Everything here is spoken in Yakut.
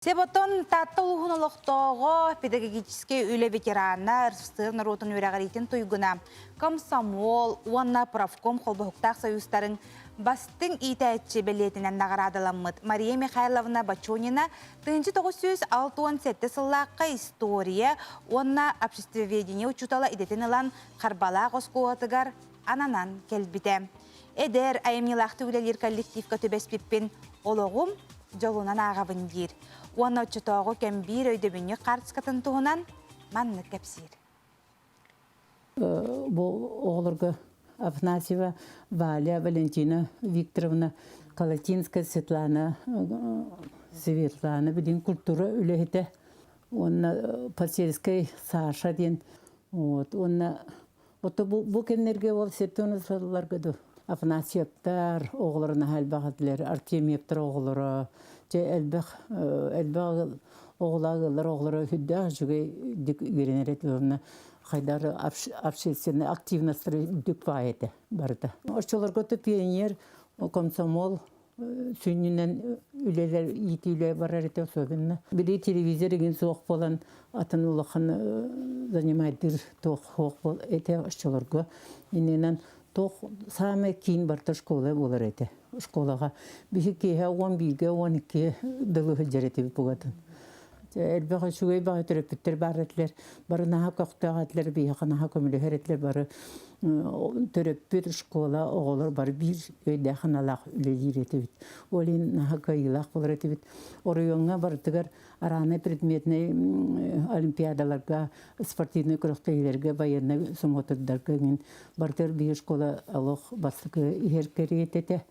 Себотон Таатта улууһун олохтооҕо, педагогическай үлэ ветерана, РСФСР норуотун үөрэҕириитин туйгуна, комсомол уонна профком холбоһуктаах союзтарын бастыҥ иитээччи бэлиэтинэн наҕараадаламмыт Мария Михайловна Бочонина 1967 сыллаахха история уонна обществоведение учуутала идэтин ылан Харбалаах оскуолатыгар ананан кэлбитэ. Эдэр, айымньылаахтык үлэлиир коллективка түбэспиппин олоҕум дьолунан ааҕабын диир. Уонна оччотооҕу кэм биир өйдөбүнньүк хаартыскатын туһунан маннык кэпсиир. Бу оҕолорго Афанасьева Валя Валентина Викторовна, Калатинская Светлана Светлана билин культура үлэһитэ уонна Посельскай Саша диэн вот уонна Ото бу, бу кэмнэргэ ол сеттон сылларга ду Афанасьевтар оҕолоро наһаа элбэх этилэр, Артемьевтар оҕолоро, дьэ элбэх элбэх оҕолоох ыаллар оҕолоро сүрдээх үчүгэйдик үөрэнэр этилэр уонна хайдах общественный активностары үрдүк баай этэ барыта. Оччолорго то пионер, комсомол сүнньүнэн үлэлэр иитиилэ барар этэ особенно. Били телевизор игин суох буолан атын улахан занимайдыр туох суох бол этэ оччолорго. Иннинэн туох саамай киин барта школа буолар этэ. Школаҕа биһи киэһэ 11-гэ 12 дылы сылдьар этибит бугатын. Элбэх үчүгэй баҕа төрөппүттэр баар этилэр. Бары наһаа көхтөөх этилэр, биһиэхэ наһаа көмөлөһөр этилэр бары төрөппүт школа оҕолор бары биир өйдөөх аналаах үлэлиир этибит. Ол иһин наһаа кыайыылаах буолар этибит. Оройуоҥҥа барытыгар араанай предметнэй олимпиадаларга, спортивнай күрэхтэһиилэргэ, байыаннай смотрдарга иҥин барытыгар биир школа олох бастакы иһэр кэриэтэ этэ.